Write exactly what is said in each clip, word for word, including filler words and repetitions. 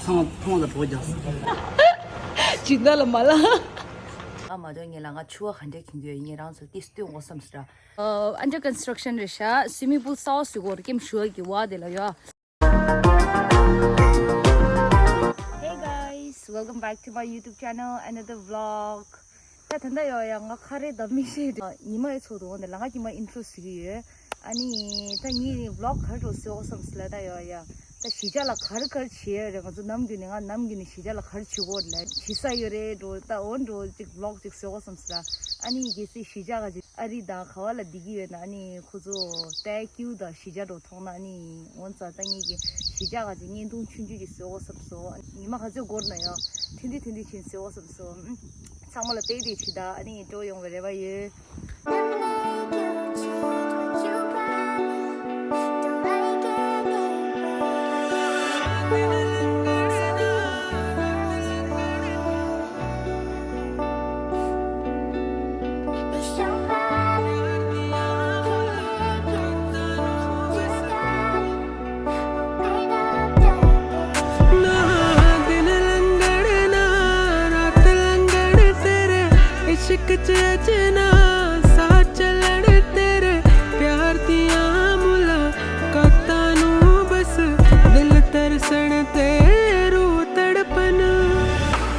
ཐང་ཐང་ལ་བྲོ་རྒྱག་སོང་། སྦྱིན་བདག་ལ་མ་ལ། ཨ་མ་དོན་ངེད་ལ་ང་ཆུ་བ་ག་འདྲས་ཁྱོད་ཡོད་ངེད་རང་ཚོ་ཏིས་སྟོན་འོ་བསམ་སི་ར། Under construction རེད་ཤག swimming pool གསར་བ་བཟོས་གོ་ར་ཀེམ་ཞུ་བ་གི་བ་དེ་ལ་ཡོད། Hey guys, welcome back to my YouTube channel, another vlog. ད་ད་ལྟ་ཡོད་ཡ་ང་ཁ་རེ་ད་མིག་ཤེས་རེད། ཉི་མ་ཡི་ཚོགས་འདུ་འོང་དེ་ལ་ང་ཉི་མ་ཨིན་ཊྲོ་ཟིག་ཡོད། ཨ་ནི་ད་ངའི་ཝི་ལོག་ག་རེ་འགྲོ་ཟེར་འོ་བསམ་སི་ལ་ད་ཡོད་ཡ། ད་གཞིས་ཆགས་ལ་ག་རེ་ག་རེ་བྱེད་ཡ་རེད། ང་ཚོ་ནམ་རྒྱུན་ནས་ང་ནམ་རྒྱུན་ནས་གཞིས་ཆགས་ལ་ག་རེ་བྱེད་གོ་རེད་ལ་བྱེད་ས་ཡོད་རེད་འགྲོ་ད་འོ་འགྲོ་ཅིག་ཝི་ལོག་ཅིག་ཟེར་འོ་བསམ་སི་ལ། ཨ་ནི་གལ་སྲིད་གཞིས་ཆགས་ག་ཅིག་ཨ་རི་དང་ག་བ་ལ་བསྡད་ཀྱི་ཡོད་ན་ཨ་ནི་ཁོ་ཚོ་ཏའི་ཀྱུ་དང་གཞིས་ཆགས་འགྲོ་མཐོང་ན་ཨ་ནི་འོ་ཙ་ད་ངེད་ཀྱི་གཞིས་ཆགས་ག་ཅིག་བརྙན་ཐུང་ཆུང་ཆུང་ཅིག་ཟེར་འོ་བསམ་སོ། ཉི་མ་ག་ཚོད་འགོར་ན་ཡང་ཐུན་ཏི་ཐུན་ཏི་ཕྱིན་ཟེར་འོ་བསམ་སོ། ཚང་མ་ལ་བལྟས་བལྟས་བྱེད་ད་ཨ་ནི་སྤྲོ་ཡོང་བའི་རེ་བ་ཡོད།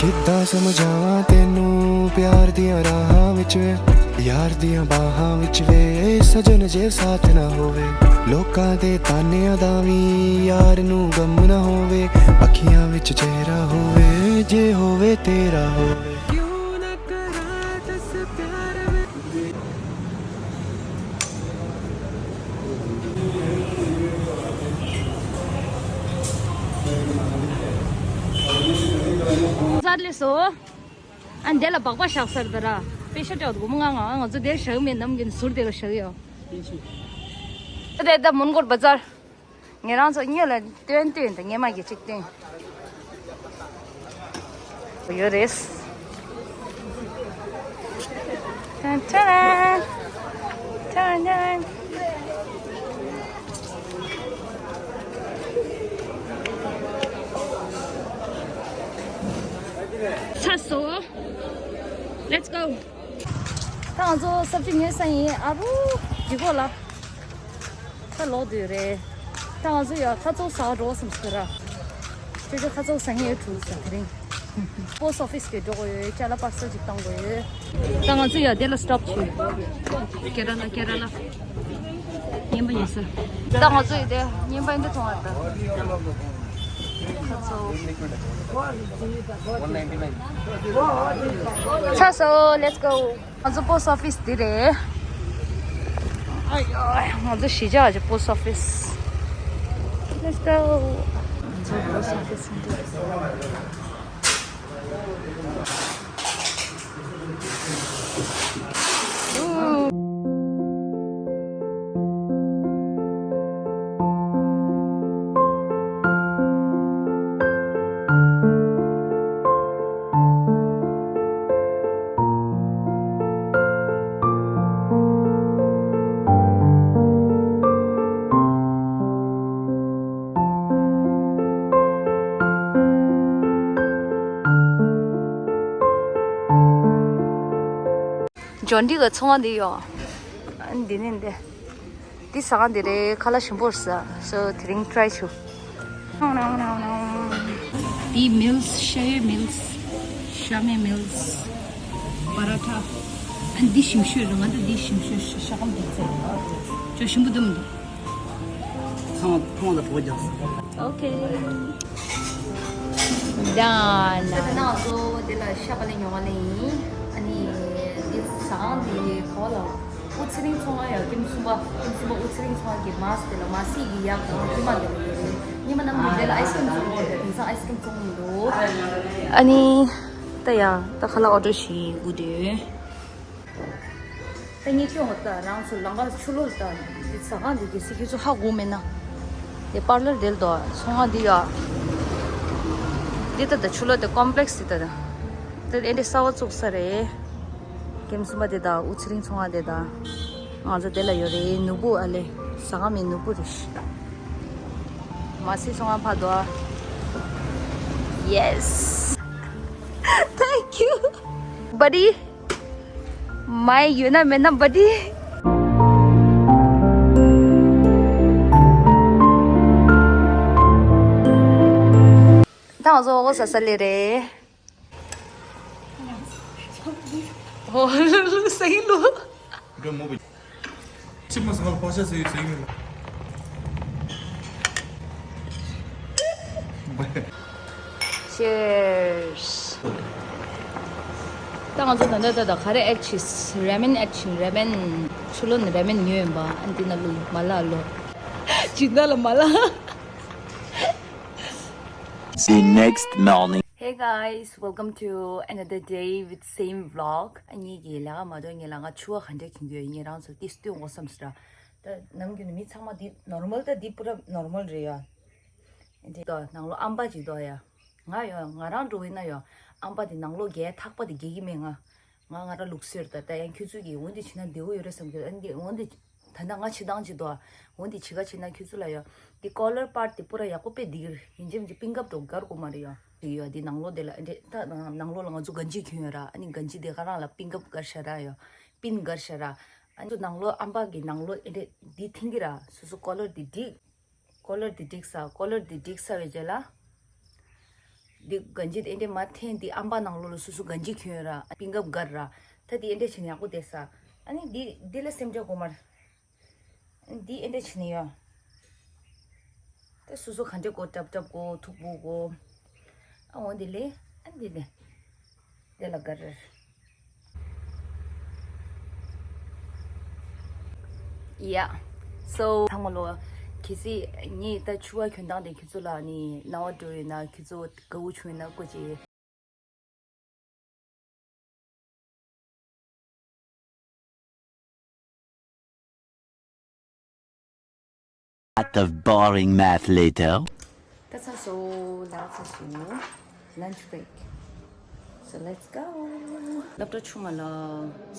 ਕਿੱਦਾਂ ਸਮਝਾਵਾਂ ਤੈਨੂੰ ਪਿਆਰ ਦੀਆਂ ਰਾਹਾਂ ਵਿੱਚ ਵੇ, ਯਾਰ ਦੀਆਂ ਬਾਹਾਂ ਵਿੱਚ ਵੇ, ਸਜਣ ਜੇ ਸਾਥ ਨਾ ਹੋਵੇ। ਲੋਕਾਂ ਦੇ ਤਾਨਿਆਂ ਦਾ ਵੀ ਯਾਰ ਨੂੰ ਗਮ ਨਾ ਹੋਵੇ। ਅੱਖੀਆਂ ਵਿੱਚ ਚਿਹਰਾ ਹੋਵੇ, ਜੇ ਹੋਵੇ ਤੇਰਾ ਹੋਵੇ। ਕਿਉਂ ਨਾ ਕਰਾਂ ਦੱਸ ਪਿਆਰ ਵੇ। ཟར་ལེ་སོ། ཨ་འདི་ལ་སྦག་སྦག་བཞག་ས་རེད་ད་ར། པེ་ཤ་སྤྲད་དགོས་མོ་ང་ང་ང་ཚོ་འདིར་བཞག་མེད་ནམ་གྱིན་ཟུར་དེ་ལ་བཞག་ཡོད། ད་ད་མོན་གྷོ་བ་ཛར། ངེད་རང་ཚོ་གཉིས་ལ་སྟོན་སྟོན་དང་སྔོན་མ་གི་གཅིག་སྟོན། ཡོད་རེད། ཏན་ཏན། ཏན་ཏན། ཚར་སོང་། Let's go. ད་ང་ཚོ་སབ་ཇི་ཉོས་ས་ཡིན། ཨ་རུ། འཇིགས་པོ་ལ། ད་ལོག་དུས་རེད། ད་ང་ཚོ་ཡ་ཁ་ཚོགས་ཟ་འགྲོ་བསམ་ཟེར་ར། ཅོ་ཅོ་ཁ་ཚོགས་ཟ་མཁན་ཡོད་འདུག་ཟེར་དེ་རིང་། པོ་སི་ཊི་ཨོ་ཕི་སི་གི་འགྲོ་དགོས་ཡོད། ཅ་ལག་པར་སལ་ཅིག་བཏང་དགོས་ཡོད། ད་ང་ཚོ་ཡ་དེ་ལ་སི་ཊོབ་བྱོས། ཀེ་ར་ལ་ཀེ་ར་ལ། རྔན་པ་ཉོས་ས། ད་ང་ཚོ་ཡ་དེ་རྔན་པ་འདི་མཐོང་བ་ད། ཁ་ཚོགས། ཚར་སོང་། Let's go. ང་ཚོ་པོ་སི་ཊི་ཨོ་ཕི་སི་འདི་རེད། ཨ་ཡོ། ང་ཚོ་གཞིས་ཆགས་ཀྱི་པོ་སི་ཊི་ཨོ་ཕི་སི། Let's go. ང་ཚོ་པོ་སི་ཊི་ཨོ་ཕི་སི་འདི། ཇོན་ཌི་གི་ཚོང་ཁང་འདི་ཡོད། འདི་ནི་འདི། འདི་ཟ་ཁང་འདི་རེད། ཁ་ལག་ཞིམ་པོ་རེད་ཟ། སོ་དེ་རིང་ཊི་རའི་བྱུ། འདི་མིལ་སི། ཤ་ཡོད་མིལ་སི། ཤ་མེད་མིལ་སི། པ་ར་ཐ། འདི་ཞིམ་ཤོས་རེད། ང་ཚོ་འདི་ཞིམ་ཤོས་ཤ་ཁམ་འདི་ཚོ། ཅོ་ཞིམ་པོ་འདུག་མི་འདུག་ཚང་མ་ཚང་མ་ལ་བྲོ་རྒྱག་སོང་། ཨོ་ཁེ། Done. ད་ང་ཚོ་དེ་ལ་ཤ་པ་ལེ་ཉོ་བ་ལེ་ཡིན། ཨ་ནི་འདི་ཟ་ཁང་འདི་ག་བ་ལ། ཨུ་ཚེ་རིང་ཚོང་ཁང་ཡ། ཀེམ་གསུམ་པ། ཀེམ་གསུམ་པ་ཨུ་ཚེ་རིང་ཚོང་ཁང་གི་མ་སི་དེ་ལ་མ་སི་གི་ཡག་དང་ཀི་མ་དེ་ལ་ཡོད་རེད། ཉི་མ་ནམ་རྒྱུན་དེ་ལ་ཨའི་སི་ཀྲིམ་བཙོང་གོ་རེད། དེང་སང་ཨའི་སི་ཀྲིམ་བཙོང་མི་འདུག་ཨ་ནི་ད་ཡ་ད་ཁ་ལག་ཨོ་ཌར་བྱེད་དགོས་དེ། ད་ངས་སྐྱོན་འོ་ད་རང་ཚོ་ལང་ཀ་ཆུ་ལོག་ད་འདི་ཟ་ཁང་འདི་གི་སི་ཁྱོད་ཚོ་ཧ་གོ་མེད་ན། དེ་པར་ལར་དེ་ལ་དོ་ཚོང་ཁང་འདི་ཡ། འདི་ད་ད་ཆུ་ལོག་དེ་ཀོམ་པི་ལེག་སི་འདི་ད་ད། དེ་ཨེ་འདྲ་གསར་བ་བཙུགས་ས་རེད། ཀེམ་གསུམ་པ་དེ་ད་ཨུ་ཚེ་རིང་ཚོང་ཁང་དེ་ད། ང་ཚོ་དེ་ལ་ཡོད་རེད། ནུ་བོ་ཨ་ལེ། ཟ་ཁང་མིང་ནུ་བོ་རེད། མ་སི་ཚོང་ཁང་ཕ་དོ། Yes. Thank you, buddy. མ་ཡོད་ན་མེད་ན་buddy. ད་ང་ཚོ་འོ་ཟ་ས་ལེ་རེད། ཨོ་ལུ་ལུ་ཟ་ཡི་ལུ། འགྲོ་མོ་བ། ཅི་མ་སོང་བ་ཤ་ཟེར་ཡོད་ཟེར་ཡོད། Cheers. ད་ང་ཚོ་ད་ལྟ་ད་ལྟ་ག་རེ་ཨེ་ཆིས་ར་མེན་ཨེ་ཆིན་ར་མེན་ཆུ་ལོན་ར་མེན་ཉོས་ཡིན་པ་ཨན་ཏི་ན་ལུ་མ་ལ་ལོ། ཇི་འདྲ་ལ་མ་ལ། The next morning. Hey guys, welcome to another day with same vlog. ངེད་ཀྱི་ལས་ཀ་མ་གཏོགས་ངེད་ལ་ང་ཆུ་བ་ག་འདྲ་གྱོན་གྱི་ཡོད་ངེད་རང་ཚོ་ཏིས་སྟོན་འོ་བསམ་སི་ར། ད་ནམ་རྒྱུན་ནས་མི་ཚང་མ་འདི་ནོར་མལ་ད་འདི་པུ་ར་ནོར་མལ་རེད་ཡ། འདི་ཏོ་ནང་ལོ་ཨམ་པ་ཅིག་ཏོ་ཡ། ང་ཡོ་ང་རང་འགྲོ་ཡིན་ན་ཡོ་ཨམ་པ་འདི་ནང་ལོ་རྒྱལ་ཐག་པ་འདི་རྒྱལ་གྱི་མེད་ང་། ང་ང་ར་ལུགས་སྲོལ་ད་ད་ཡང་ཁྱོད་ཚོས་ཀྱི་འོ་འདི་བྱེད་ན་བདེ་བོ་ཡོད་རེད་བསམ་གྱི་ཨ་འདི་འོ་འདི། ད་ལྟ་ང་ཕྱི་ཐང་ཅིག་འདུག་ཨ། འོ་འདི་ཕྱི་ག་ཕྱིན་ན་ཁྱོད་ཚོ་ལ་ཡོ། འདི་ཀོ་ལར་པར་འདི་པུ་ར་ཡག་པོ་དཔེ་འདི་གིར་ཡིན་ཅིམ་གྱི་པིན་ཀབ་འགྲོ་གར་གོ་མ་རེད་ཡོ། རེད་ཡོ་འདི་ནང་ལོ་དེ་ལ་འདྲེ་ད་ནང་ལོ་ལ་ང་ཚོ་གན་ཇི་གྱོན་ཡོད་ར་ཨ་ནི་གན་ཇི་དེ་ག་རང་ལ་པིན་ཀབ་གར་ཤ་ར་ཡོ། པིན་གར་ཤ་ར། ཨ་ནི་ཚོ་ནང་ལོ་ཨམ་པ་གི་ནང་ལོ་འདྲེ་འདི་ཐིང་གི་ར་སོ་སོ་ཀོ་ལར་འདི་འགྲིག་ཀོ་ལར་འདི་འགྲིག་ས་ཀོ་ལར་འདི་འགྲིག་ས་བའི་རྗེས་ལ། འདི་གན་ཇི་ཨེ་འདྲེ་མ་འཐེན་འདི་ཨམ་པ་ནང་ལོགས་ལ་སོ་སོ་གན་ཇི་གྱོན་ཡོད་ར་པིན་ཀབ་གར་ར། ད་འདི་ཨེ་འདྲེ་བྱས་ན་ཡག་པོ་བསྡད་ས། ཨ་ནི་འདི་འདི་ལ་སེམས་ཁྲལ་དགོས་མར། འདི་ཨེ་འདྲེ་བྱས་ནས་ཡོད། ད་སོ་སོ་ག་འདྲེ་དགོས་ཀྲབ་ཀྲབ་དགོས་ཐུག་པོ་དགོས། ཨ་འོ་འདི་ལས་ཨ་འདི་ལས། དེ་ལ་ག་རེ། ཡ། སོ་ཚང་མ་ལོ། གལ་སྲིད་ངས་ད་ཕྱུ་པ་གྱོན་སྟངས་དེ་ཁྱོད་ཚོ་ལ་ནི་རྣ་བ་འགྲོ་ཡོད་ན་ཁྱོད་ཚོ་དགའ་བོ་བྱུང་ཡོད་ན་སྐུ་མཁྱེན། Lot of boring math later. ད་ཚ་སོ་ལ་ཚ་སོ། Lunch break. So let's go. སློབ་གྲྭ་ཆུང་ང་ལ་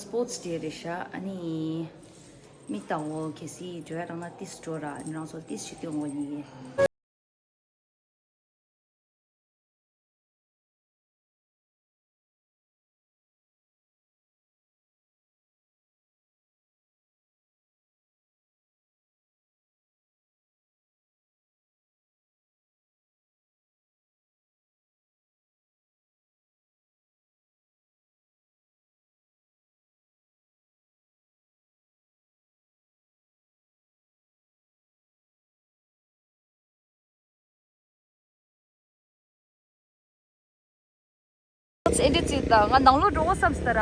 སྤོར་ཊི་ཌེ་རེད་ཤག་ཨ་ནི་མིག་ལྟ་འོ་གལ་སྲིད་འགྲོ་ཡ་རང་ན་ཏིས་འགྲོ་ར་ཨ་ནི་རང་ཚོ་ཏིས་ཞིག་སྟོན་འོ་ཡིན། ཨེ་འདྲ་ཅིག་ད་ང་ནང་ལོགས་འགྲོ་དགོས་བསམ་སྟ་ར།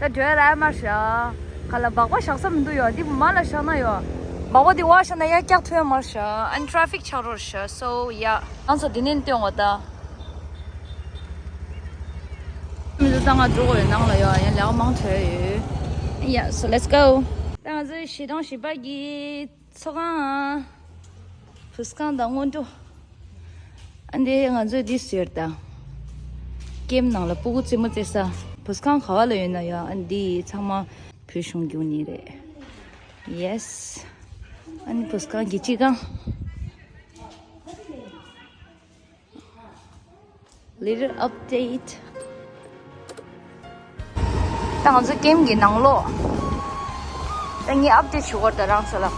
ད་འགྲོ་ཡ་ར་ཨེ་མར་བཞག་ག་ལ་སྦག་སྦག་བཞག་ས་མི་འདུག་ཡོ། འདི་མ་ལ་བཞག་ན་ཡོ། སྦག་སྦག་འདི་བ་བཞག་ན་ཡ་སྐྱག་ཐུ་ཡ་མར་བཞག་ཨན་ཊ་རེ་ཕིག་ཆགས་རོགས་བཞག་སོ་ཡ། ང་ཚོ་འདི་ནས་སྟོན་འོ་ད། མི་ཚོ་ད་ང་འགྲོ་དགོས་ཡོད་ནང་ལ་ཡོ། ཡང་ལས་ཀ་མང་དྲགས་ཡོད། ཡ་so let's go. ད་ང་ཚོའི་གཞིས་གྲོང་བཞི་པ་གི་ཚོགས་ཁང་། བུ་སྒང་དང་སྔོན་འགྲོ། ཨ་འདི་ང་ཚོས་འདི་ཟེར་ད། ཀེམ་ནང་ལ་སྤུ་གུ་རྩེད་མོ་རྩེ་ས། བུ་སྒང་ག་བ་ལ་ཡོད་ན་ཡང་ཨ་འདི་ཚང་མ་བོད་གཞུང་རྒྱུག་ནི་རེད། Yes. ཨ་ནི་བུ་སྒང་གི་སྤྱི་ཁང་། Little update. ད་ང་ཚོ་ཀེམ་གྱི་ནང་ལོགས། ད་ངས་ཨབ་ཌེཊ་ཞུ་བར་ད་རང་ཚོ་ལ།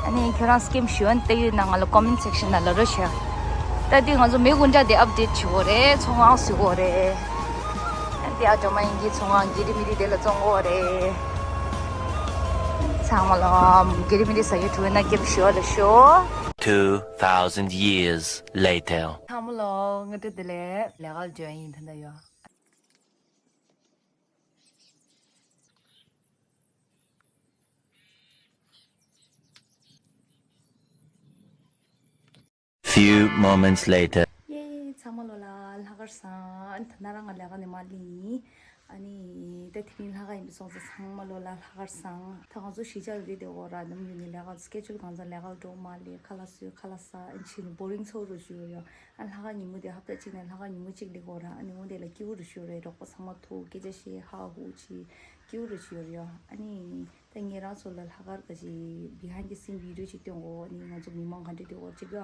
ཨ་ནི་ཁྱོད་རང་ཀེམ་ཞུ་ཨན་ཏེ་ཡོད་ན་ང་ལ་ཀོ་མེན་ཊི་སེག་ཤན་ནང་ལ་རོ་ཤ། ད་དུས་ང་ཚོ་མི་དགུ་འདྲ་དེ་ཨབ་ཌེཊ་ཞུ་དགོས་རེད། ཚོང་ཁང་བཟོ་དགོས་རེད། ཨ་དེ་ཨ་ཅོ་མ་ཡིན་གྱི་ཚོང་ཁང་གི་རི་མི་རི་དེ་ལ་བཙོང་དགོས་རེད། ཚང་མ་ལ་གི་རི་མི་རི་ཟ་རྒྱུ་འདུག་ན་ཀེམ་ཞུ་བ་ལ་ཤོག Two thousand years later. ཚང་མ་ལ་ང་ཏི་དེ་ལས་ལས་ཀ་ལ་འཇོན་ཡིན་ད་ད་ཡོ། Few moments later. ཡེ། ཚང་མ་ལོ་ལ་ལྷག་དཀར་བཟང་། ཨ་ནི་ད་ན་རང་ང་ལས་ཀ་ནས་མ་ལིང་། ཨ་ནི་ད་དེ་རིང་ལྷག་དཀར་ཡིན་པའི་སོང་ཙང་ཚང་མ་ལོ་ལ་ལྷག་དཀར་བཟང་། ད་ང་ཚོ་གཞིས་ཆགས་རེད་དེ་འོ་ར་ནམ་རྒྱུན་ནས་ལས་ཀ་སི་ཀེ་ཇུལ་གང་ཚང་ལས་ཀ་འགྲོ་མ་ལས་ཁ་ལག་བཟོས་ཁ་ལག་ཟ་ཨ་ནི་ཕྱིན་ནས་བོ་རིང་ཚོ་རུ་བཞུར་ཡོད། ཨ་ལྷག་དཀར་ཉིན་མོ་དེ་ཧབ་ཏ་གཅིག་ནས་ལྷག་དཀར་ཉིན་མོ་གཅིག་ལས་འོ་ར་ཨ་ནི་འོ་དེ་ལ་སྐྱིད་པོ་རུ་བཞུར་རེད། རོགས་པ་ཚང་མ་ཐུག་སྐད་ཆ་བཤད་ཧ་ཧུ་བྱས་སྐྱིད་པོ་རུ་བཞུར་ཡོད། ཨ་ནི། ད་ངེད་རང་ཚོ་ལ་ལྷག་དཀར་ག་ཅིག་behind the scene video ཅིག་སྟོན་གོ་ནི་ང་ཚོ་མི་མང་ག་འདྲ་དེ་འོ་ཅིག་ག་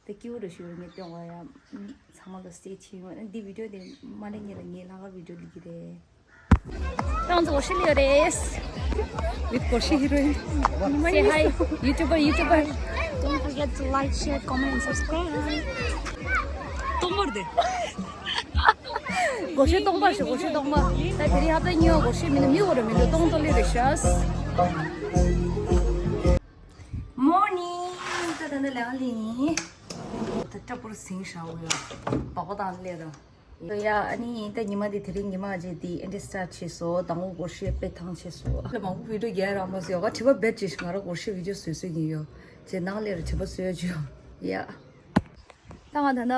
དེ་སྐྱིད་པོ་རེ་ཞུ་ངས་སྟོན་བ་ཡ། ཚང་མ་ལ་stay tuned། འདི་video དེ་མ་ནས་ཉེ་ལ་ངའི་ལྷག་དཀར་video ལི་གི་རེད། ཏང་ཙི་གོ་ཤི་ལི་རེས། With Goshi Heroine. Say hi, YouTuber, YouTuber. Don't forget to like, share, comment, and subscribe. ཏོང་མར་དེ། གོ་ཤི་ཏོང་པ་ཞིག་གོ་ཤི་ཏོང་པ། ད་དེ་རིང་ཧ་ད་ཉི་ཡོ་གོ་ཤི་མི་ནི་མི་འོ་ར་མི་འདུག་ཏོང་ཏོ་ལི་རེ་ཤ། Morning. ད་ད་ནི་ལེ་ཨ་ལི། ད་ཏྲ་པུར་སིང་ཤ་འོ་ཡ། པག་པ་དང་ལེ་དང་། ཡ། ཨ་ནི་ད་ཉི་མ་འདི་དེ་རིང་ཉི་མ་རྗེས་འདི་ཨེ་འདྲ་start བྱས་སོ། དང་པོ་སྒོར་གཞས་དཔེ་ཐང་བྱས་སོ། ལ་མང་པོ་video རྒྱག་རག་མ་སོང་། ཡ་ག་དྲི་བ་རྦད་བྱས་ཤིག་ང་ར་སྒོར་གཞས་video བཟོས་བཟོས་ཉིན་ཡོད་ཅེས་ནང་ལས་ར་དྲི་བ་བཟོས་ཡོད་ཅིག་ཡོད། ཡ། ད་ང་ད་ན་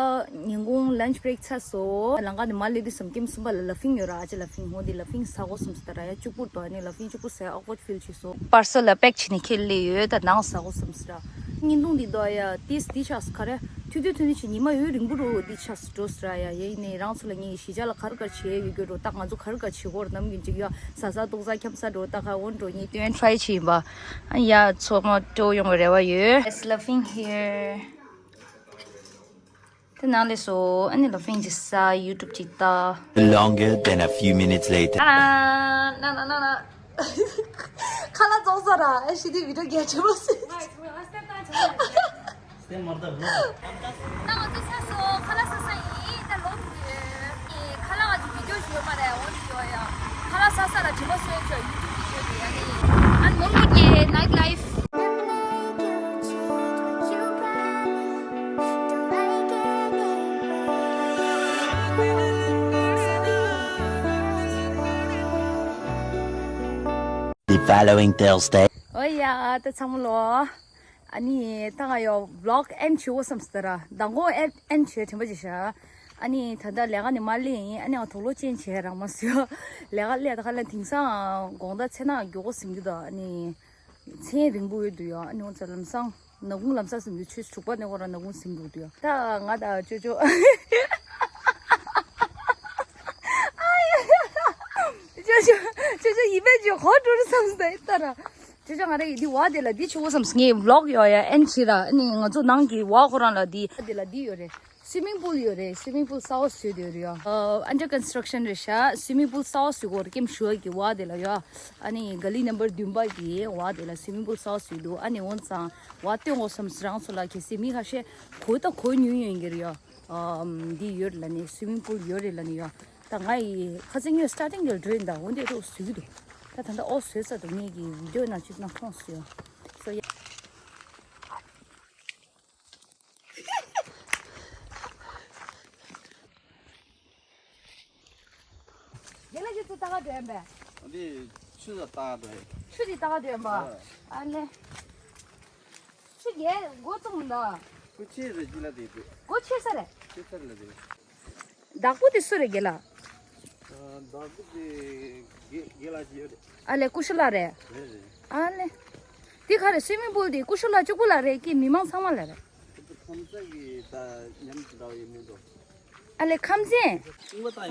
ཉིན་གུང་lunch break ཚར་སོ། ལང་ཀ་ནས་མ་སླེབས་དུས་སམ་ཀིམ་སུམ་པ་ལ་ལ་ཕིང་ཡོད་ར། ཨ་ཅེ་ལ་ཕིང་ཧོ་འདི་ལ་ཕིང་ཟ་གོ་སམ་སི་ད་ར། ཡ་གཅིག་པུར་དོ་ནི་ལ་ཕིང་གཅིག་པུ་ཟ་awkward feel བྱས་སོ། parcel ལ་pack བྱས་ནས་ཁྱེར་སླེབས་ཡོད། ད་ནང་ཟ་གོ་སམ་སི་ར། བརྙན་ཐུང་འདི་དོ་ཡ་ཏིས་འདི་ཆགས་སུ་ག་རེ། ཐུང་ཐུང་ཐུང་ཐུང་བྱས་ཉི་མ་ཡོད་རིང་པོ་རུ་འདི་ཆགས་སུ་འགྲོ་སི་ར། ཡ་ཡིན་ནའི་རང་ཚོ་ལ་ངས་གཞིས་ཆགས་ལ་ག་རེ་ག་རེ་བྱས་ཡོད་རྒྱུ་འགྲོ། ད་ང་ཚོ་ག་རེ་ག་རེ་བྱེད་དགོས་རེད་ནམ་རྒྱུན་ཅིག་ཡ་ཟ་ཟ་ཏོག་ཟ་འཁྱམ་ས་འགྲོ། ད་ག་འོན་འགྲོ་ངས་སྟོན་try བྱས་ཡིན་པ། ཡ་ཚོགས་མ་སྤྲོ་ཡོང་བའི་རེ་བ་ཡོད། It's loving here. དེ་ནང་ལས་སོ། ཨ་ནི་ལ་ཕིང་ཅིག་ཟ། YouTube ཅིག་ལྟ། Longer than a few minutes later. ཨ་ན་ན་ན་ན། ཁ་ལག་བཙོང་ས་ར། ཨ་ཤི་དེ་video རྒྱག་ཆེ་བོ་ཟེར། ད་ང་ཚོ་ཚ་སོ་ཁ་ལག་ཟ་ས་ཡིན། ད་ལོག་འགྲོ་གི་ཡོད། ཁ་ལག་ང་ཚོ་video ཞུ་ཡོད་མ་རེད། འོན་ཏེ་ཡོད་ཡ། ཁ་ལག་ཟ་ས་ར་དྲི་མ་གསོལ་ཆོག YouTube video དེ་ཡ་ནི། ཨ་ནི་མོ་མོ་གི night life. The following Thursday. ཨོ་ཡ། ད་ཚང་མ་ལོ། ཨ་ནི་ད་ང་ཡོ་vlog end བྱེད་འོ་བསམ་སྟེ་ར། མདང་དགོང་end end བྱེད་དྲན་པ་ཅིག་ཤ། ཨ་ནི་ད་ལྟ་ལས་ཀ་ནས་མ་སླེབས་ཡིན། ཨ་ནི་ང་དུག་ལོག་ཅན་བྱས་རང་མ་སུ་ཡོ། ལས་ཀ་སླེབས་ད་ཁ་ལ་དེང་སང་དགོང་དག་ཚེ་ན་མགྱོགས་པོ་ཟིན་གྱི་འདུག་ཨ་ནི། མཚན་རིང་པོ་ཡོད་དུ་ཡོད། ཨ་ནི་འོ་ཙམ་ལམ་སང་ནག་ཁུང་ལམ་སང་ཟིན་གྱི་ཆུ་ཚོད་དྲུག་པ་ནས་འོ་ར་ནག་ཁུང་ཟིན་འདུག་དུ་ཡོད། ད་ང་དང་ཅོ་ཅོ། ཅོ་ཅོ་ཅོ་ཅོ་ཡིད་པའི་ཅོ་ཧོ་ཀྲུ་རུ་བསམ་སྟེ་ད་ར། ཅོ་ཅོ་ང་རེ་ཡི་འདི་བ་དེ་ལ་འདི་ཆུ་བོ་བསམ་ངའི་vlog ཡོད་ཡ་ཨེན་ཆི་ར། ཨ་ནི་ང་ཚོ་ནང་གི་བ་ཁོ་རང་ལ་འདི་དེ་ལ་འདི་ཡོད་རེད། Swimming pool ཡོད་རེད། Swimming pool གསར་པ་བཟོས་དེ་རེད་ཡ། ཨ་under construction རེད་ཤག Swimming pool གསར་པ་བཟོས་གོ་རེད། ཀེམ་ཞུ་བ་གི་བ་དེ་ལ་ཡ། ཨ་ནི་ག་ལི་number བདུན་པ་གི་བ་དེ་ལ་swimming pool གསར་པ་བཟོས་འདུག་ཨ་ནི་འོན་ཙང་བ་སྟོན་འོ་བསམ་རང་ཚོ་ལ་གལ་སྲིད་མི་ཁ་ཤས་གོ་ད་གོ་ཉུང་ཡོད་ཀྱི་རེད་ཡ། ཨ་འདི་ཡོད་ལ་ནི་swimming pool ཡོད་རེད་ལ་ནི་ཡ། ད་ང་ཡི་ཁ་སང་ཉོས་starting གི་འགྲོ་ཡིན་ད་འོན་ཏེ་རོགས་བཟོས་ཀྱི་འདུག་ད་ད་ད་ཨོ་བཟོས་ཚར་འདུག་ངེད་ཀྱི་video ནང་ཅིག་ནང་མཐོང་སོང་ཡ། So yeah. རྒན་ལགས་ཁྱེད་ཚོ་ལྟ་ག་འགྲོ་ཡིན་པས། འདི་ཆུ་ལ་ལྟ་ག་འགྲོ་ཡིན། ཆུ་འདི་ལྟ་ག་འགྲོ་ཡིན་པ། ཨ་ལེ། ཆུ་རྒྱལ་མགོ་བཙུམ་ལ། ཁུ་ཆེ་རེ་ཅི་ལ་དེ་དུ། མགོ་ཆེ་ས་རེད། ཆེ་ས་རེ་ལ་དེ། བདག་པོ་དེ་སུ་རེད་རྒན་ལགས། བདག་པོ་དེ་རྒན་རྒན་ལགས་ཅི་ཡོད་རེད། ཨ་ལེ་ཀུ་ཤུ་ལགས་རེད། རེད་རེད། ཨ་ལེ། དེ་ག་རེ་swimming pool དེ་ཀུ་ཤུ་ལགས་གཅིག་པུ་ལ་རེད་ཀི་མི་མང་ཚང་མ་ལ་རེད། ཁམས་ཚན་གྱི་ད་ཉམས་ཀྱི་འདྲ་བ་ཡིན་མི་འདུག་ཨ་ལེ་ཁམས་ཚན།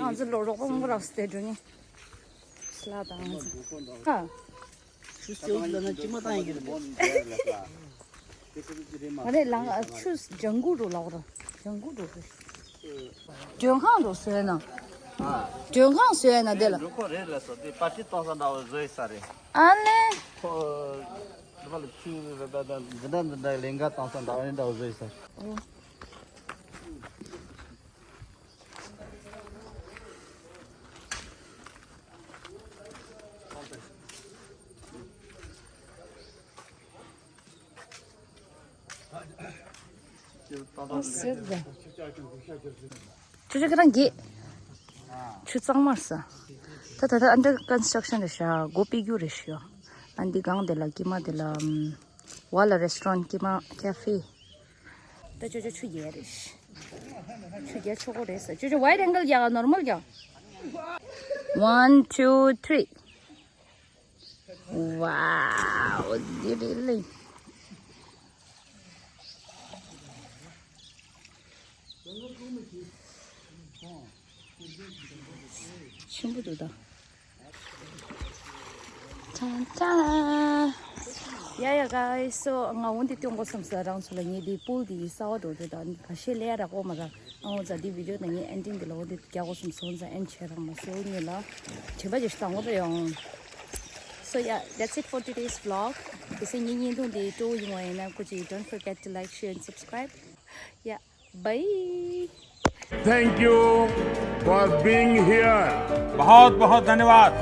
ང་ཚོ་ལོ་རོགས་པ་མོ་རག་སྟེ་འགྲོ་ངེས། སླ་དང་ང་ཚོ། ཧ། ཆུ་སེའུ་ལ་ན་ཅི་མ་བཏང་ཡིན་གྱི་རེད། ང་ནས་ལང་ཆུ་ལྗང་གུ་རུ་ལོག་རོ། ལྗང་གུ་རུ་རེད། མགྲོན་ཁང་རུ་བཟོས་ན། མགྲོན་ཁང་བཟོས་ན་དེ་ལ། འགྲོ་ཁོ་རེད་ལ་སོ་དེ་པར་ཊི་གཏོང་ས་འདྲ་བོ་བཟོས་ས་རེད། ཨ་ལེ། ཁོ། འདི་པ་ལ་ཆུ་རེད་ད་ད་འདི་འདྲ་འདི་འདྲ་ལེན་ག་གཏོང་ས་འདྲ་བོ་འདྲ་བོ་བཟོས་ས། ཨོ་ཟེར་ད། ཆུ་ཆུ་ཁ་རང་གི། ཆུ་གཙང་མར་ས། ད་ད་ད་under construction རེད་ཤག་སྒོ་ཕྱེ་རྒྱུ་རེད་ཤག་ཨ་འདི་སྒང་དེ་ལ་དཀྱིལ་མ་དེ་ལ་ཝ་ལ་restaurant དཀྱིལ་མ་cafe། ད་ཅོ་ཅོ་ཆུ་རྒྱག་རེད། ཆུ་རྒྱག་ཆོག་གོ་རེད་ས། ཅོ་ཅོ་wide angle རྒྱག་ག normal རྒྱག One, two, three. Wow, འདི་རེད་ལེ། ཆེན་པོ་འདུག་ད། ཅང་ཅང་། Yeah, yeah, guys. So, ང་འོ་འདི་སྟོན་དགོས་བསམ་སོང་། རང་ཚོ་ལ་ངས་འདི་པུལ་འདི་གསར་པ་འགྲོ་འདྲ་དང་ཁ་ཤས་ལས་རག་གོ་མ་ར། ཨང་འོ་ཙ་འདི་བི་ཌིའོ་ནང་ངས་ཨེན་ཌིང་འདི་ལ་འོ་འདི་རྒྱག་དགོས་བསམ་སོང་། ཙ་ཨེན་བྱེད་རང་མ་སོང་ཉིད་ལ། དྲན་པ་ཅིག་བཏང་གོ་རེད་ཡོང་། So yeah, that's it for today's vlog. གལ་སྲིད་ངའི་བརྙན་ཐུང་འདི་སྤྲོ་བོ་ཡོང་བ་ཡིན་ན་ཀུ་ཅི། don't forget to like, share and subscribe. Yeah, bye. Thank you for being here. बहुत बहुत धन्यवाद।